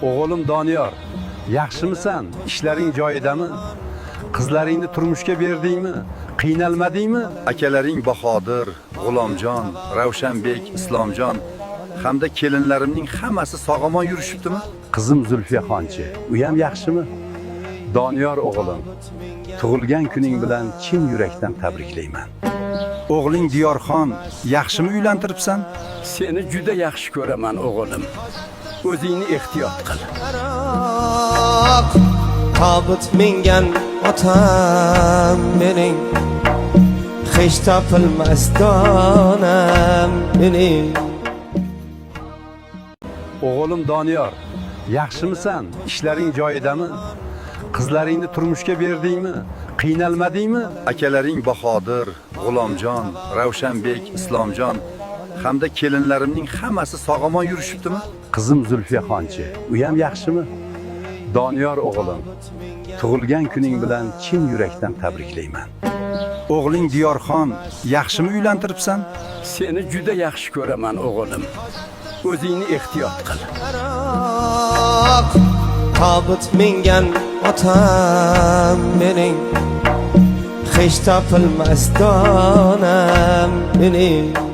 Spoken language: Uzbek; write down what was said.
O'g'lim Doniyor, yaxshimisan? Ishlaring joyidami? Qizlaringni turmushga berdingmi? Qiynalmadingmi? Akalaring Bahodir, G'ulomjon, Ravshanbek, Islomjon hamda kelinlarimning hammasi sog'-omon yurishibdimi? Qizim Zulfiyaxonchi, u ham yaxshimi? Doniyor o'g'lim, tug'ilgan kuning bilan chin yurakdan tabriklayman. O'g'ling Diyorxon, yaxshimi uylantiribsan? Seni juda yaxshi ko'raman o'g'lim. O'zingni ehtiyot qil. Aroq tobut mingan otam mening, hech topilmas donam mening. O'g'lim Doniyor, yaxshimisan? Ishlaring joyidami? Qizlaringni turmushga berdingmi? Qiynalmadingmi? Akalaring Bahodir, G'ulomjon, Ravshanbek, Islomjon hamda kelinlarimning hammasi sog'-omon yurishibdimi? Qizim Zulfiyaxonchi, u ham yaxshimi? Doniyor o'g'lim, tug'ilgan kuning bilan chin yurakdan tabriklayman. O'g'ling Diyorxon, yaxshimi uylantiribsan? Seni juda yaxshi ko'raman o'g'lim. O'zingni ehtiyot qil. Aroq tobut mingan otam mening, hech topilmas donam mening.